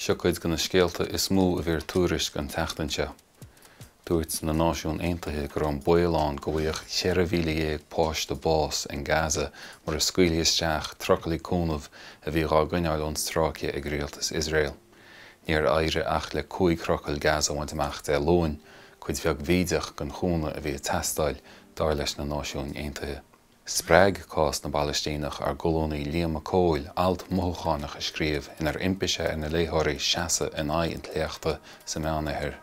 Seo cuid de na scéalta is mó a bhí ar Tuairisc an tseachtain seo. Dúirt na Náisiúin Aontaithe go raibh an baol ann go bhfaigheadh 14,000 páiste bás in Gaza mura scaoilfí isteach trucailí cúnaimh a bhí dhá gcoinneáil ón stráice ag rialtas Iosrael. Níor éirigh ach le 5 thrucail Gaza a bhaint amach Dé Luain, cuid bheag bhídeach den chúnamh a bhí ag teastáil, dar leis na Náisiúin Aontaithe. Spreag cás na bPalaistíneach ár gcolúnaí Liam Mac Cóil alt mothúchánach a scríobh inar impigh sé ar na léitheoirí seasamh in aghaidh an tsléachta sa Mheánoirthear.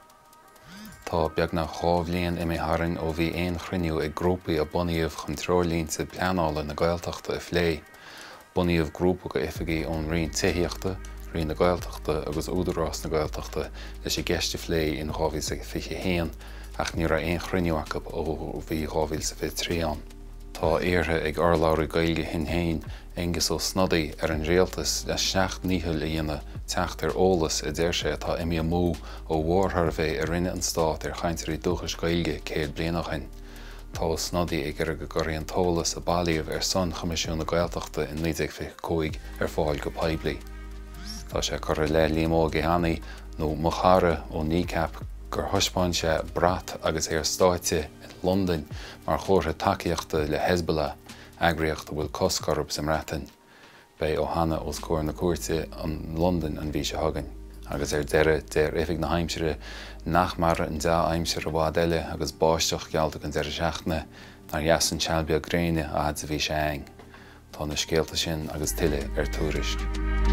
Tá beagnach 2 bhliain imithe tharainn ó bhí aon chruinniú ag grúpaí a bunaíodh chun treoirlínte pleanála na Gaeltachta a phlé. Bunaíodh grúpa de oifigigh ón Roinn Tithíochta, Roinn na Gaeltachta agus Údarás na Gaeltachta leis an gceist a phlé in 2021 ach ní raibh aon chruinniú acu ó bhí 2023 ann. Tá iarrtha ag urlabhraí Gaeilge Shinn Féin, Aengus Ó Snodaigh, ar an rialtas a seacht ndícheall a dhéanamh teacht ar eolas a deir sé atá imithe amú ó mhórshuirbhé a rinne an stát ar chainteoirí dúchais Gaeilge 100 bliain ó shin. Tá Ó Snodaigh ag iarraidh go gcuirfí an t-eolas a bailíodh ar son Choimisiún na Gaeltachta in 1925 ar fáil go poiblí. Tá sé curtha i leith Liam Óg Ó hAnnaidh, nó Mo Chara ó Kneecap, gur thaispeáin sé brat agus é ar stáitse i Londain mar chomhartha tacaíochta le Hezbollah, eagraíocht a bhfuil cosc orthu sa mBreatain. Beidh Ó hAnnaidh os comhair na cúirte i Londain an mhí seo chugainn. Agus ar deireadh, deir Oifig na hAimsire nach mairfidh an dea-aimsir i bhfad eile agus báisteach geallta don deireadh seachtaine. Nár dheas an seal beag gréine a fhad is a bhí sé a'ainn. Tá na scéalta sin agus tuilleadh ar Tuairisc.